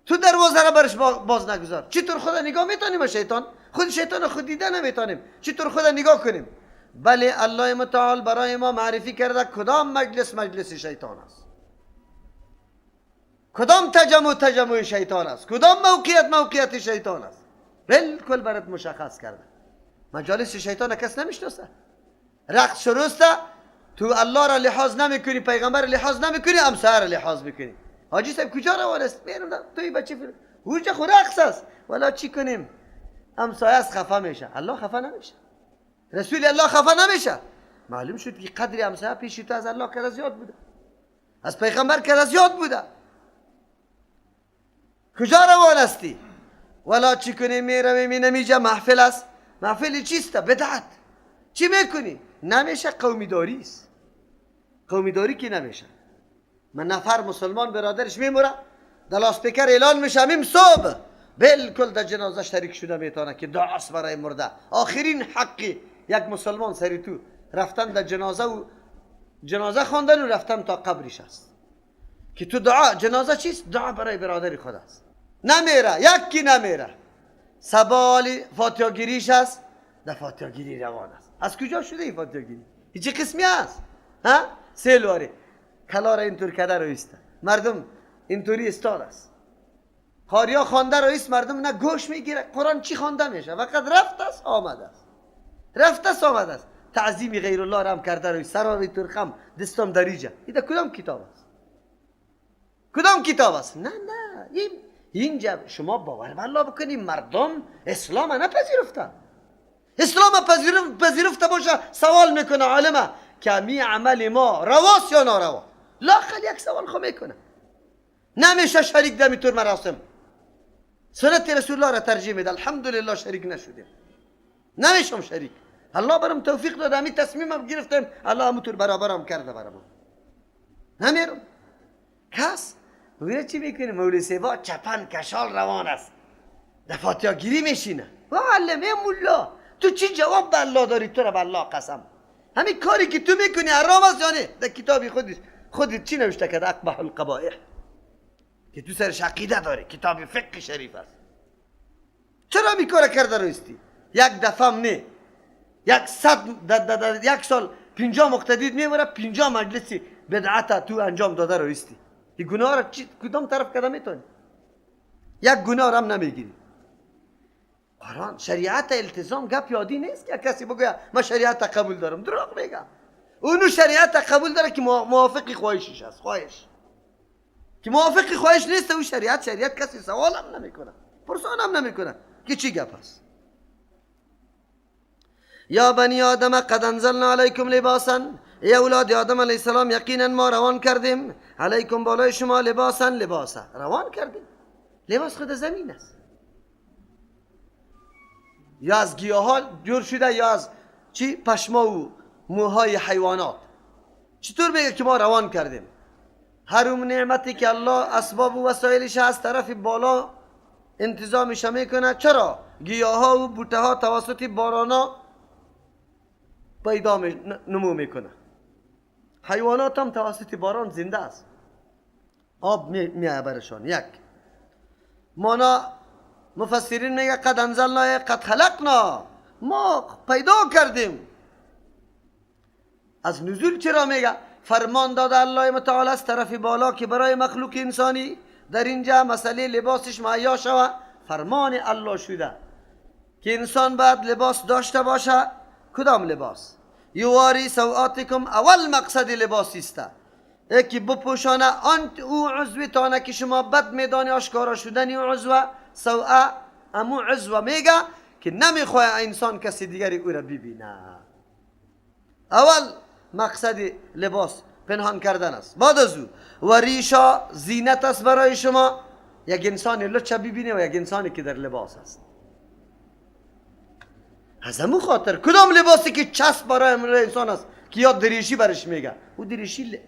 تو دروازه را برش باز نگذار. چطور خدا نگاه میتونیم؟ شیطان خود شیطان خود دیده نمیتونیم، چطور خدا نگاه کنیم؟ بله الله متعال برای ما معرفی کرده کدام مجلس مجلس شیطان است، کدام تجمع تجمع شیطان است، کدام موقعیت موقعیت شیطان است. بالکل برات مشخص کرده. مجالس شیطان کس نمیشناسه. رقص شروسته، تو الله را لحاظ نمیکنی، پیغمبر لحاظ نمیکنی، همسایه را لحاظ میکنی. حاجی صاحب کجا روان است؟ میرم توی بچه فیلم اونجا خو رقص است. ولا چی کنیم؟ همسایه است خفه میشه. الله خفه نمیشه، رسول الله خفه نمیشه. معلوم شد که قدر همسایه پیش تو از الله که زیاد بوده، از پیغمبر که زیاد بوده. کجا روان هستی؟ ولا چی کنیم؟ میرم میبینم اینجا محفل است. محفل چیست؟ بدعت. چی میکنی؟ نمیشه، قومی داری است. قومی داری که نمیشه. من نفر مسلمان برادرش میموره، در لاسپیکر اعلان میشه همین صبح بالکل در جنازه شریک شده میتونه که دعاست برای مرده. آخرین حقی یک مسلمان سری تو رفتن در جنازه و جنازه خواندن و رفتن تا قبرش است که تو دعا. جنازه چیست؟ دعا برای برادر خود است. نمیره، یکی نمیره. سبالی فاتحه گیریش است، در فاتحه گیری روان است. از کجا شده این فاتحه گیری؟ چه قسمی است؟ ها؟ سیلواری کلا را اینطور کده رو ایسته، مردم اینطوری استاد است. قاریا خوانده رو ایست، مردم نه گوش میگیره قرآن چی خوانده میشه، فقط رفت است آمده است، رفت است آمده است. تعظیم غیر الله را هم کرده رو ایست، سر را اینطور خم، دستم دریجه. این کدام کتاب است؟ کدام کتاب است؟ نه نه، اینجا شما باور به الله بکنید مردم اسلام نپذیرفتن. اسلام پذیرفته باشه سوال میکنه عالمه که می عمل ما رواست یا ناروا؟ لااقل یک سوال خو میکنه. نمیشه شریک دمی طور مراسم. سنت رسول الله را ترجیح میده. الحمدلله شریک نشدیم، نمیشم شریک. الله برام توفیق داد، همین تصمیمم گرفتم، الله همونطور برابرم کرده برام. نمیرم کس ببینه چی میکنه. مولوی سیوا چپن کشال روان است، در فاتحه گیری میشینه. معلم ای مولا تو چی جواب به الله داری؟ تو را به الله قسم، همین کاری که تو میکنی حرام است یا نه؟ در کتابی خودت چی نوشته کرده؟ اقبح القبائح، که تو سرش عقیده داری، کتاب فقه شریف است. چرا می کار کرده رویستی؟ یک دفعه نه، یک صد یک سال 50 مقتدی میموره، 50 مجلسی بدعت تو انجام داده رویستی. این گناه را کدام طرف کرده میتونی؟ یک گناه را هم نمیگیری. قرآن شریعت التزام گپ یادی نیست که کسی بگه من شریعت قبول دارم. دروغ میگه. اونو شریعت قبول داره که موافق خواهشش است. خواهش که موافق خواهش نیست او شریعت کسی سوال هم نمیکنه، پرسان هم نمیکنه که چی گپ است. یا بنی آدم قد انزلنا علیکم لباسا، ای اولاد آدم علیه السلام یقینا ما روان کردیم علیکم بالای شما لباسا، لباسا روان کردیم. لباس خود زمین است، یا از گیاها جور شده یا از چی؟ پشما و موهای حیوانات. چطور میگه که ما روان کردیم؟ هر اون نعمتی که الله اسباب و وسایلش از طرف بالا انتظامش میکنه. چرا؟ گیاها و بوته ها توسط بارانا پیدا نمو میکنه. حیوانات هم توسط باران زنده است، آب میایه برشان. یک مانا مفسرین میگه قد انزلنا قد خلقنا، ما پیدا کردیم. از نزول چرا میگه؟ فرمان داده الله متعال از طرف بالا که برای مخلوق انسانی در اینجا مسئله لباسش مهیا شوه. فرمان الله شده که انسان باید لباس داشته باشه. کدام لباس؟ یواری سوآتکم، اول مقصد لباس است یکی بپوشانه آن او عضو تانه که شما بد میدانی آشکارا شدن او عضو سوء، امو عضو میگه که نمیخواه انسان کسی دیگری او را ببینه. اول مقصد لباس پنهان کردن است. بعد از او و ریشا زینت است برای شما. یک انسان لچه ببینه و یک انسانی که در لباس است. از همون خاطر کدام لباسی که چسب برای انسان است که یا دریشی برش میگه، او دریشی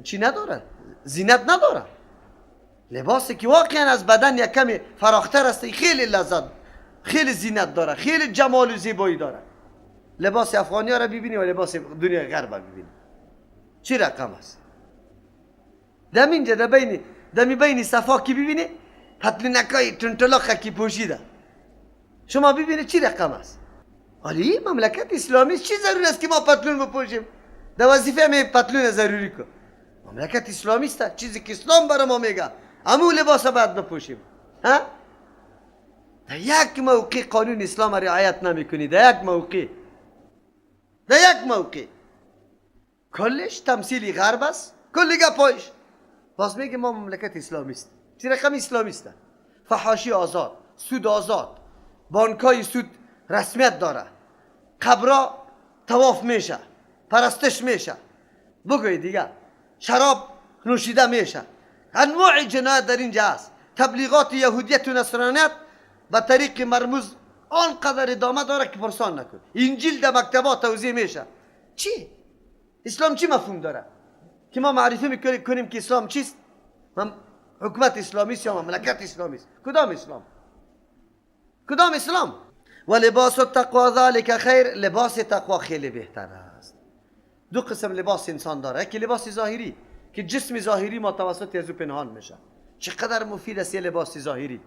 چی نداره، زینت نداره. لباسی که واقعا از بدن یک کمی فراختر است، خیلی لذت، خیلی زینت داره، خیلی جمال و زیبایی داره. لباس افغانی ها را ببینی و لباس دنیای غرب را ببینی چی رقم است. دم اینجا در بین دمی بین صفا کی ببینه پتلونکای تنتلاخ کی پوشیده، شما ببینه چی رقم است. حالی مملکت اسلامی چی ضروری است که ما پتلون بپوشیم؟ در وظیفه می پتلون ضروری کو. مملکت اسلامی است، چیزی که اسلام برای ما میگه امو لباس باید بپوشیم. ها؟ در یک موقع قانون اسلام رعایت نمیکنی، در یک موقع، در یک موقع کلش تمثیلی غرب است، کلی گپایش. باز میگه ما مملکت اسلامی است. چی رقم اسلامی است؟ فحاشی آزاد، سود آزاد، بانکای سود رسمیت داره، قبرا طواف میشه، پرستش میشه، بگوی دیگه شراب نوشیده میشه، انواع جنایت در اینجا است. تبلیغات یهودیت و نصرانیت به طریق مرموز آنقدر ادامه داره که پرسان نکن. انجیل در مکتبات توزیع میشه. چی؟ اسلام چی مفهوم داره که ما معرفی میکنیم که اسلام چیست؟ حکومت اسلامی است یا مملکت اسلامی است؟ کدام اسلام؟ کدام اسلام؟ و لباس التقوا ذلک خیر، لباس تقوا خیلی بهتر است. دو قسم لباس انسان داره، یکی لباس ظاهری که جسم ظاهری ما توسط از او پنهان میشه. چقدر مفید است لباس ظاهری،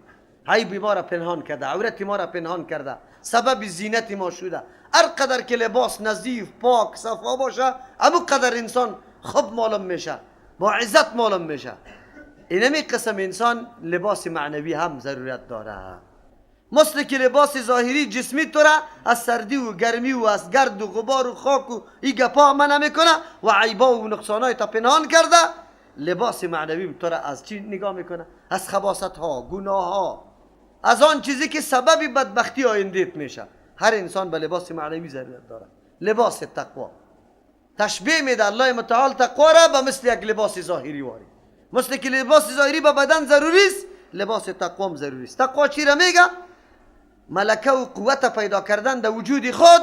عیب ما را پنهان کرده، عورت ما را پنهان کرده، سبب زینت ما شده. هر قدر که لباس نظیف، پاک، صفا باشه، امو قدر انسان خوب معلوم میشه، با عزت معلوم میشه. اینمی قسم انسان لباس معنوی هم ضرورت داره. مثل که لباس ظاهری جسمی تو را از سردی و گرمی و از گرد و غبار و خاک و ای گپا منع میکنه و عیبا و نقصانای تا پنهان کرده، لباس معنوی تو را از چی نگاه میکنه؟ از خباثت ها، گناه ها، از آن چیزی که سبب بدبختی آیندهت میشه. هر انسان به لباس معنوی ضرورت داره. لباس تقوا تشبیه میده الله متعال تقوا را به مثل یک لباس ظاهری واری. مثل که لباس ظاهری به بدن ضروری است، لباس تقوا هم ضروری است. تقوا چی را میگه؟ ملکه و قوت پیدا کردن در وجود خود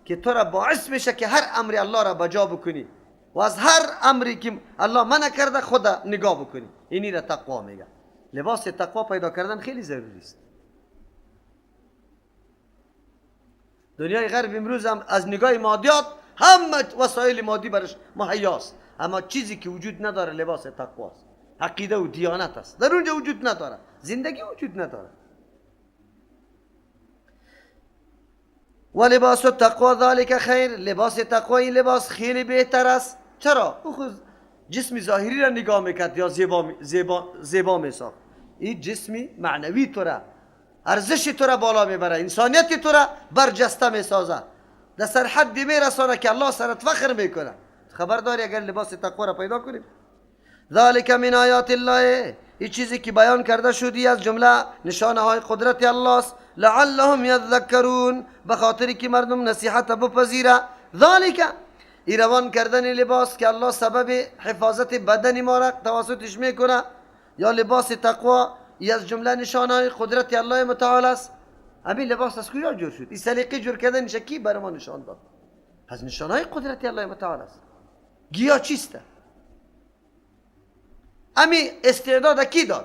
که تو را باعث میشه که هر امر الله را بجا بکنی و از هر امری که الله منع کرده خود نگاه بکنی. اینی را تقوا میگه. لباس تقوا پیدا کردن خیلی ضروری است. دنیای غرب امروز هم از نگاه مادیات همه وسایل مادی برش مهیاست، اما چیزی که وجود نداره لباس تقواست، عقیده و دیانت است. در اونجا وجود نداره، زندگی وجود نداره. و لباس التقوا ذلک خیر، لباس تقوا این لباس خیلی بهتر است. چرا؟ او خود جسم ظاهری را نگاه میکرد یا زیبا میساخت. این جسم معنوی تو را، ارزش تو را بالا میبره، انسانیت تو را برجسته میسازه، در سرحد میرسانه که الله سرت فخر میکنه. خبر داری اگر لباس تقوا را پیدا کنیم؟ ذلک من آیات الله، این چیزی که بیان کرده شدی از جمله نشانه های قدرت الله است. لعلهم یذکرون، به خاطری که مردم نصیحت بپذیره. ذلک، ای روان کردن لباس که الله سبب حفاظت بدن ما را توسطش میکنه، یا لباس تقوا، ای از جمله نشانه های قدرت الله متعال است. همین لباس از کجا جور شد؟ این سلیقه جور کردنش کی برای ما نشان داد؟ از نشانه های قدرت الله متعال است. گیا چیست؟ امی استعداد کی داد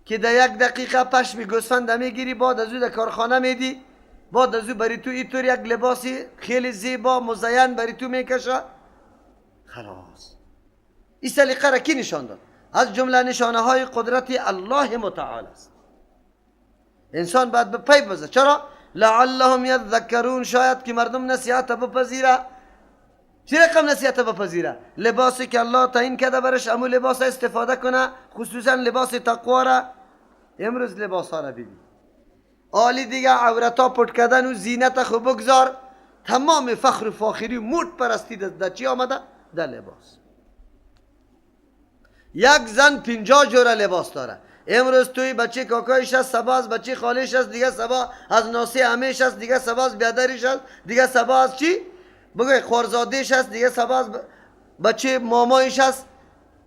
که در یک دقیقه پشم گوسفند میگیری، بعد از او در کارخانه میدی، بعد از او بری تو اینطور یک لباسی خیلی زیبا مزین بری تو میکشه؟ خلاص، این سلیقه را کی نشان داد؟ از جمله نشانه های قدرت الله متعال است. انسان باید به پی بزنه. چرا؟ لعلهم یذکرون، شاید که مردم نصیحت بپذیره. چه رقم نصیحت بپذیره؟ لباسی که الله تعیین کرده برش، امو لباس استفاده کنه، خصوصا لباس تقوا را. امروز لباس ها را ببین، آلی دیگه عورتا پټ کردن و زینت خو بگذار، تمام فخر و فاخری و موت پرستی در چی آمده؟ در لباس. یک زن 50 جوره لباس داره. امروز توی بچه کاکایش است، صبا از بچه خالش است، دیگه صبا از ناسی عمه‌ش است، دیگه صبا از بیادرش است، دیگه صبا از چی؟ بگوی خورزادهش است، دیگه صبا از بچه مامایش است.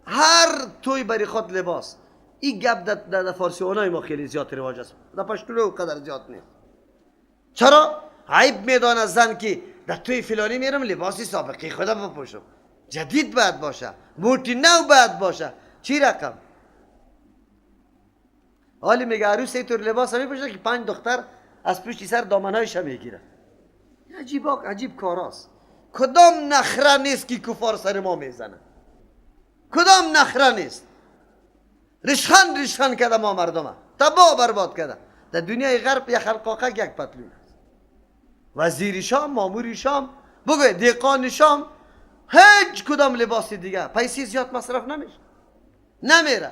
هر توی بری خود لباس. این گپ در فارسی اونای ما خیلی زیاد رواج است، در پشتو قدر زیاد نیست. چرا؟ عیب میدانه زن که در توی فلانی میرم لباسی سابقی خدا بپوشم، جدید باید باشه، موتی نو باید باشه. چی رقم؟ حالی میگه عروس اینطور لباس میپوشه که 5 دختر از پشت سر دامنهایش میگیره. عجیب عجیب کاراست. کدام نخره نیست که کفار سر ما میزنه؟ کدام نخره نیست. ریشخند ریشخند کرده ما مردم تباه برباد کرده. در دنیای غرب یک خلقاقه یک پتلون است. وزیر شام، مامور شام، بگو دیقان شام، هیچ کدام لباس دیگه پیسې زیاد مصرف نمیشه، نمیره.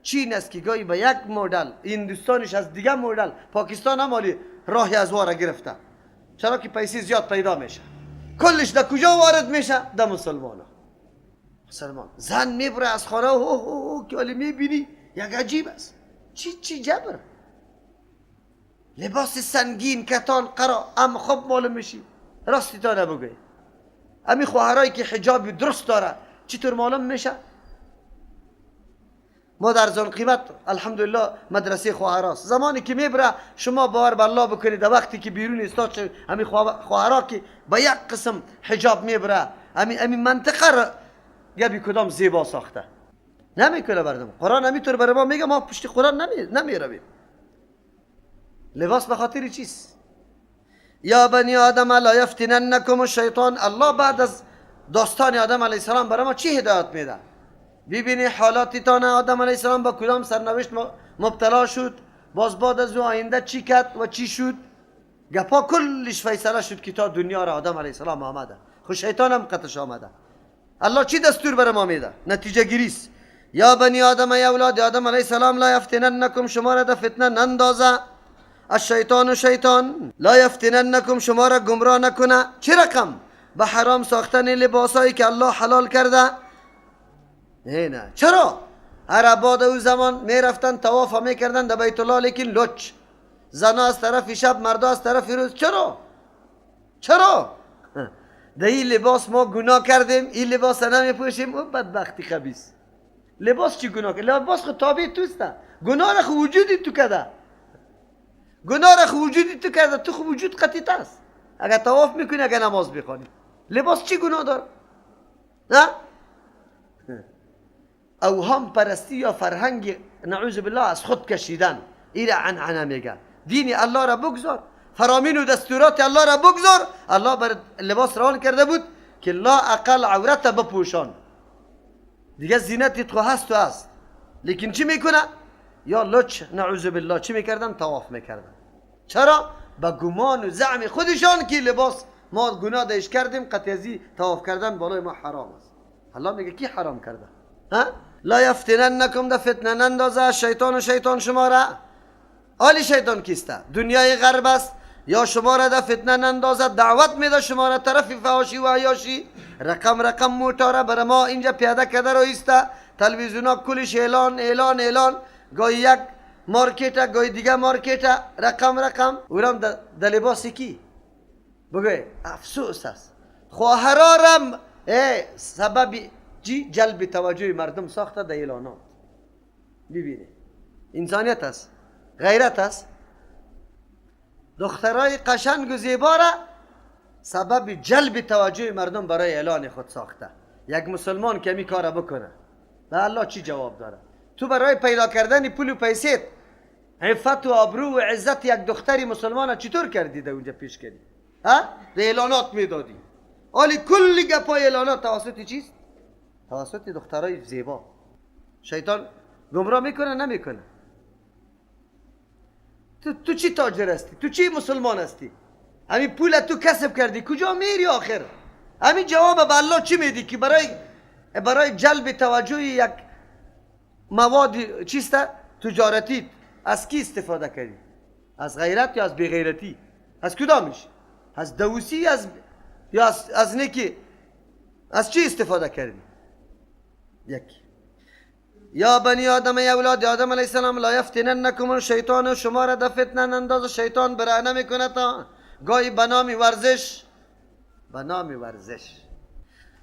چین است که گاهی به یک مدل، هندوستانش از دیگه مدل، پاکستان هم حالی راهی از واره گرفته، چرا که پیسې زیاد پیدا میشه. کلش در کجا وارد میشه؟ در مسلمان ها. مسلمان زن میبره از خانه، هو هو هو که حالی میبینی یک عجیب است. چی جبر، لباس سنگین کتان قرا ام خوب معلوم میشی. راستی تا نبگوی امی خواهرایی که حجاب درست داره چطور معلوم میشه؟ ما در زن قیمت الحمدلله مدرسه خواهراست. زمانی که میبره شما باور به الله بکنید، در وقتی که بیرون استاد شد امی خواهرا که با یک قسم حجاب میبره، امی منطقه را گبی کدام زیبا ساخته نمیکنه بردم. قرآن همیطور برای ما میگه، ما پشت قرآن نمیرویم. لباس به خاطر چیست؟ یا بنی آدم لا یفتننکم الشیطان. الله بعد از داستان آدم علیه السلام برای ما چی هدایت میده؟ ببینی حالاتتان آدم علیه السلام با کدام سرنوشت مبتلا شد، باز بعد از او آینده چی کرد و چی شد. گپا کلش فیصله شد که تا دنیا را آدم علیه السلام آمده، خو شیطان هم قطش آمده. الله چی دستور برای ما میده؟ نتیجه گیریست. یا بنی آدم، ای اولاد آدم علیه السلام، لا یفتننکم، شما را در فتنه نندازه الشیطان و شیطان، لا یفتننکم، شما را گمراه نکنه. چه رقم؟ به حرام ساختن لباسایی که الله حلال کرده. نه چرا؟ عربا در او زمان میرفتن طواف میکردن در بیت الله، لیکن لچ، زنا از طرف شب، مردا از طرف روز. چرا؟ چرا؟ در این لباس ما گناه کردیم، این لباس نمیپوشیم. او بدبختی خبیث. لباس چی گناه کرد؟ لباس خود تابع توست، گناه را خو وجودی تو کرده، گناه را خو وجودی تو کرده، تو خو وجود قطیت است. اگر طواف میکنی، اگر نماز بخوانی، لباس چی گناه داره؟ نه؟ اوهام پرستی یا فرهنگ نعوذ بالله از خود کشیدن، ایره عنعنه میگه. دین الله را بگذار، فرامین و دستورات الله را بگذار. الله بر لباس روان کرده بود که لا اقل عورت بپوشان، دیگه زینت تو هست و هست. لیکن چی میکنه؟ یا لچ نعوذ بالله چی میکردن؟ طواف میکردن. چرا؟ با گمان و زعم خودشان که لباس ما گناه دیش کردیم، قطعی طواف کردن بالای ما حرام است. الله میگه کی حرام کرده؟ ها؟ لا یفتننکم، ده فتنه نندازه شیطان و شیطان شما را. آلی شیطان کیسته؟ دنیای غرب است. یا شما را ده فتنه نندازه، دعوت میده شما را طرف فحاشی و عیاشی. رقم رقم موتاره برای ما اینجا پیاده کرده رو ایسته، تلویزیون ها کلش اعلان اعلان اعلان، گاهی یک مارکت، گاهی دیگه مارکت، رقم رقم. اورم ده لباس کی؟ بگوی افسوس است. خواهرارم سبب جلب توجه مردم ساخته در اعلانات. ببینید انسانیت است، غیرت است. دخترای قشنگ و زیبا را سبب جلب توجه مردم برای اعلان خود ساخته. یک مسلمان که می کار بکنه و الله چی جواب داره؟ تو برای پیدا کردن پول و پیسیت عفت و آبرو و عزت یک دختری مسلمان چطور کردی در اونجا پیش کردی؟ ها؟ در اعلانات میدادی. حالی کل گپای اعلانات توسط چیست؟ توسط دخترای زیبا. شیطان گمراه میکنه نمیکنه؟ تو چی تاجر هستی؟ تو چی مسلمان هستی؟ همین پول تو کسب کردی، کجا میری آخر؟ همین جواب به الله چی میدی که برای جلب توجه یک مواد چیست تجارتی از کی استفاده کردی؟ از غیرت یا از بیغیرتی؟ از کدامش؟ از دوسی از یا از نیکی؟ از چی استفاده کردی؟ یک یا بنی آدم، ای اولاد آدم علیه السلام، لا یفتننکم الشیطان، شما را در فتنه ننداز. شیطان برهنه میکنه تا گاهی به نام ورزش، به نام ورزش،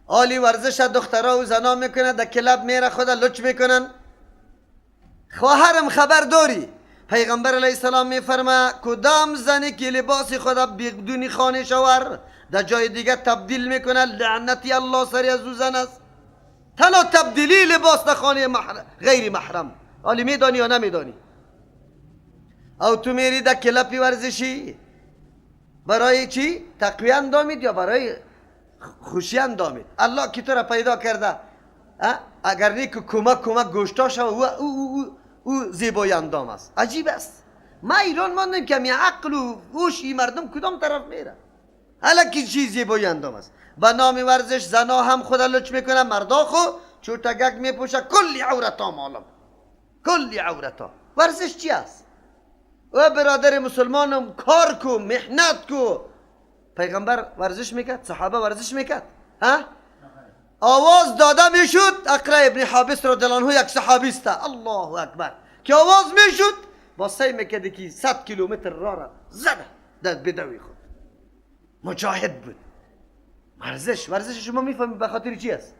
عالی ورزش دخترها و زنا میکنه، در کلب میره خود لچ میکنن. خواهرم خبر داری؟ پیغمبر علیه السلام میفرما کدام زنی که لباس خود بدون خانه شوهر در جای دیگه تبدیل میکنه، لعنتی الله سری از او زن است. تنها تبدیلی لباس در خانه غیر محرم. حالی میدانی یا نمیدانی؟ او تو میری در کلپی ورزشی برای چی؟ تقویه اندامید یا برای خوشی اندامید؟ الله که تو را پیدا کرده، اگر نه که کمک کمک گوشتا شو او زیبای اندام است. عجیب است. ما ایران ماندیم که می عقل و هوش مردم کدام طرف میره. حالا کی چیز زیبای اندام است. با نام ورزش زنا هم خود لچ میکنه، مردا خو چوتگک میپوشه، کلی عورتا معلوم، کلی عورتا. ورزش چی است؟ و برادر مسلمانم کار کو، محنت کو. پیغمبر ورزش میکرد، صحابه ورزش میکرد. ها؟ آواز داده میشد، اقرا ابن حابس رضی الله عنه یک صحابی است، الله اکبر، که آواز میشد با سعی میکرد که 100 کیلومتر راه را زده در بدوی خود. مجاهد بود. ورزش، ورزش شما میفهمید به خاطر چی است؟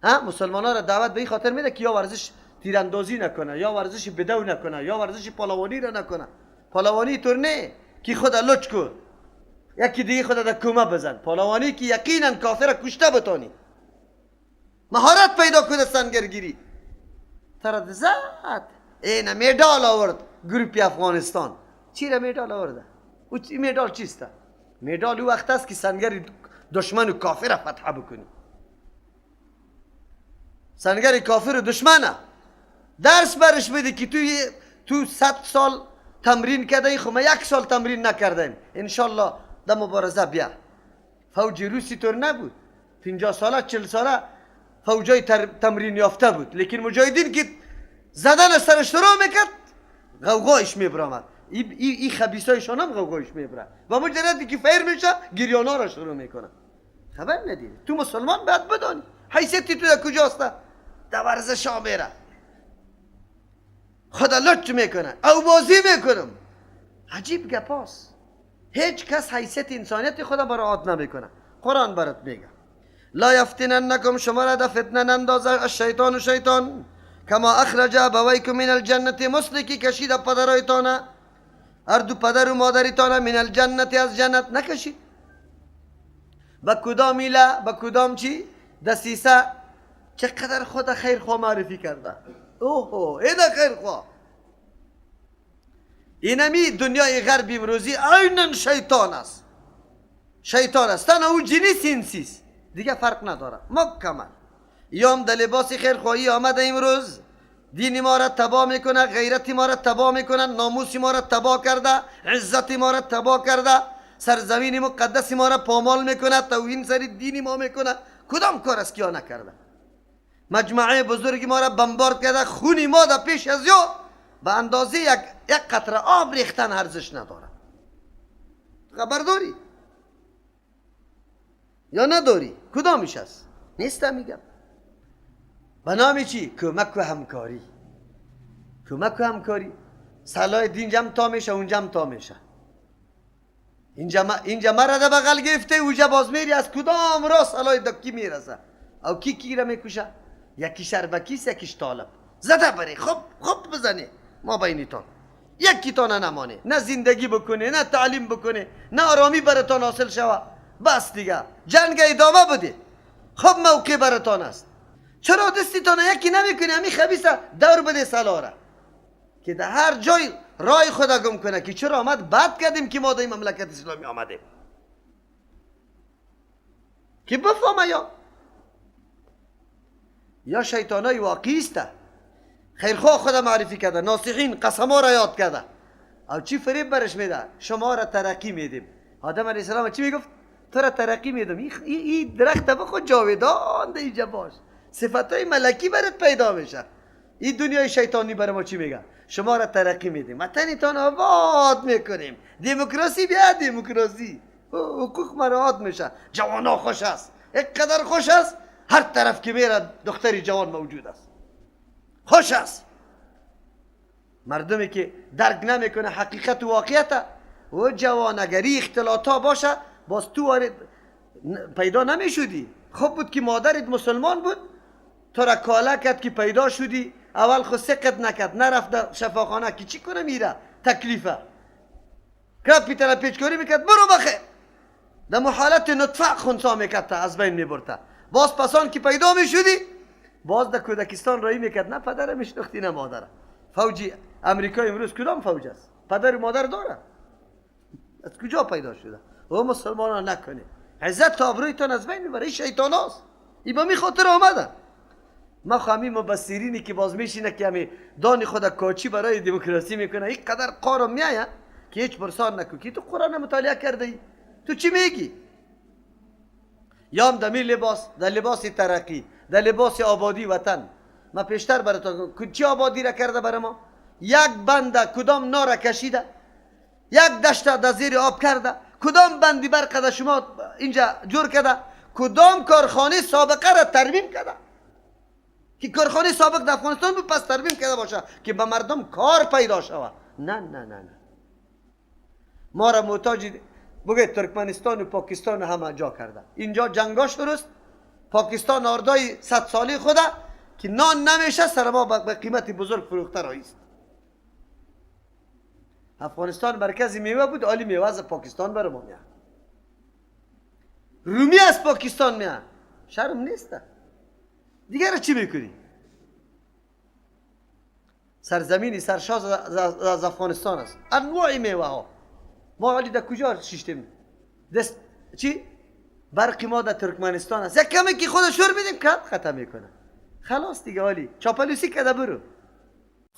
ها؟ مسلمان ها را دعوت به این خاطر میده که یا ورزش تیراندازی نکنه، یا ورزش بدو نکنه، یا ورزش پهلوانی را نکنه. پهلوانی طور نه که خود لچ کو، یکی دیگه خود در کومه بزن. پهلوانی که یقینا کافر کشته بتانی، مهارت پیدا کنه سنگرگیری. ترد زد این مدال آورد گروپ افغانستان. چی را مدال آورده؟ او مدال چیست؟ مدال او وقت است که سنگر دشمن و کافر فتح بکنی. سنگر کافر و دشمنه درس برش بده که تو 100 سال تمرین کرده ای، خب ما 1 سال تمرین نکردیم، انشالله در مبارزه بیا. فوج روسی طور نبود، 50 ساله 40 ساله فوجای تمرین یافته بود، لیکن مجاهدین که زدن سرش رو میکرد غوغایش میبرامد. ای خبیثایشان هم غوغایش میبره و مجردی که فیر میشه گریانا را شروع میکنه. خبر ندید تو مسلمان باید بدانی حیثیتی تو در کجاست. در ورزش ها میره، خدا لچ میکنه، او بازی میکنم. عجیب گپاست. هیچ کس حیثیت انسانیت خدا برات نمیکنه. قرآن برات میگه لا یفتننکم، شما را در فتنه نندازه الشیطان و شیطان، کما اخرج ابویکم من الجنة، مثل که کشید پدرایتان، هر دو پدر و مادریتان، من الجنة از جنت نکشید. با کدام ایله، با کدام چی دسیسه؟ چقدر خود خیرخواه معرفی کرده. اوه اینا خیرخواه. اینمی دنیای غرب امروزی عینا شیطان است، شیطان است. تنها او جنس انسیست، دیگه فرق نداره مکمل. یام در لباس خیرخواهی آمده امروز دین ما را تباه میکنه، غیرت ما را تباه میکنه، ناموس ما را تباه کرده، عزت ما را تباه کرده، سرزمین مقدس ما را پامال میکنه، توهین سر دین ما میکنه. کدام کار است که نکرده؟ مجمعه بزرگ ما را بمبارد کرده، خون ما در پیش از یا به اندازه یک قطره آب ریختن ارزش نداره. خبر داری یا نداری؟ کدامش است؟ نیست. میگم به نام چی؟ کمک و همکاری. کمک و همکاری. سلای دین جمع تا میشه، اون جمع تا میشه. اینجا مرا در بغل گرفته، اونجا باز میری از کدام راه سلای دکی میرسه. او کی کی را میکشه؟ یکی شربکیست، یکیش طالب. زده بری، خب خب بزنی ما بینیتان، یکی تانه نمانه، نه زندگی بکنه، نه تعلیم بکنه، نه آرامی براتان حاصل شوه. بس دیگه جنگ ادامه بده. خب موقع براتان است. چرا دستتان یکی نمیکنه همین خبیثه دور بده سلاره که در هر جای رای خدا گم کنه که چرا آمد بد کردیم که ما در این مملکت اسلامی آمدیم، که بفهمه یا شیطانای واقعی است. خیرخواه خدا معرفی کرده، ناصحین قسما را یاد کرده، او چی فریب برش میده؟ شما را ترقی میدیم. آدم علیه السلام چی میگفت؟ تو را ترقی میدم، این درخت بخو جاودان در اینجا باش، صفتهای ملکی برات پیدا میشه. این دنیای شیطانی برای ما چی میگه؟ شما را ترقی میدیم، وطنتان آباد میکنیم، دموکراسی بیا، دموکراسی، حقوق مراعات میشه، جوانا خوش است، اینقدر خوش است، هر طرف که میره دختری جوان موجود است، خوش است. مردمی که درک نمیکنه حقیقت و واقعیت و جوان اگری اختلاط ها باشه باز تو وارد پیدا نمیشدی. خوب بود که مادرت مسلمان بود، تو را کاله کرد که پیدا شدی، اول خود سقط نکرد، نرفت در شفاخانه که چی کنه میره تکلیفه کرد، پیتر پیچکاری میکرد برو بخیر، در محالت نطفه خونسا میکرد از بین میبرد. باز پسان که پیدا میشدی باز در کودکستان رایی میکرد، نه پدر میشناختی نه مادر. فوجی امریکا امروز کدام فوج است؟ پدر و مادر داره، از کجا پیدا شده؟ او مسلمان ها نکنه، عزت و آبرویتان از بین میبره. این شیطان هاست، این با می خاطر آمده. ما خواهمی مبصرینی که باز میشینه که همی دان خود کاچی برای دموکراسی میکنه، این قدر قارم میایه که هیچ پرسان نکن که تو قرآن مطالعه کرده ای، تو چی میگی؟ یام دمی لباس، در لباس ترقی، در لباس آبادی وطن. ما پیشتر براتون چی آبادی را کرده برای ما؟ یک بنده کدام نار کشیده، یک دشت در زیر آب کرده، کدام بندی برق در شما اینجا جور کرده، کدام کارخانه سابقه را ترمیم کرده که کارخانه سابق در افغانستان بود پس ترمیم کرده باشه که به مردم کار پیدا شود. نه نه نه نه، ما را محتاج بگه ترکمنستان و پاکستان همه جا کرده. اینجا جنگاش درست، پاکستان آردای 100 ساله خوده که نان نمیشه سر ما به قیمت بزرگ فروخته رایست. افغانستان مرکز میوه بود، عالی میوه از پاکستان بر ما میاد، رومی از پاکستان میاد. شرم نیست دیگه را چی میکنی؟ سرزمینی سرشاز از افغانستان است، انواع میوه ها. ما حالی در کجا شیشتیم؟ دست چی؟ برقی ما در ترکمنستان است. یک کمی که خود شور میدیم کم خطا میکنه، خلاص دیگه. حالی چاپلوسی کده برو.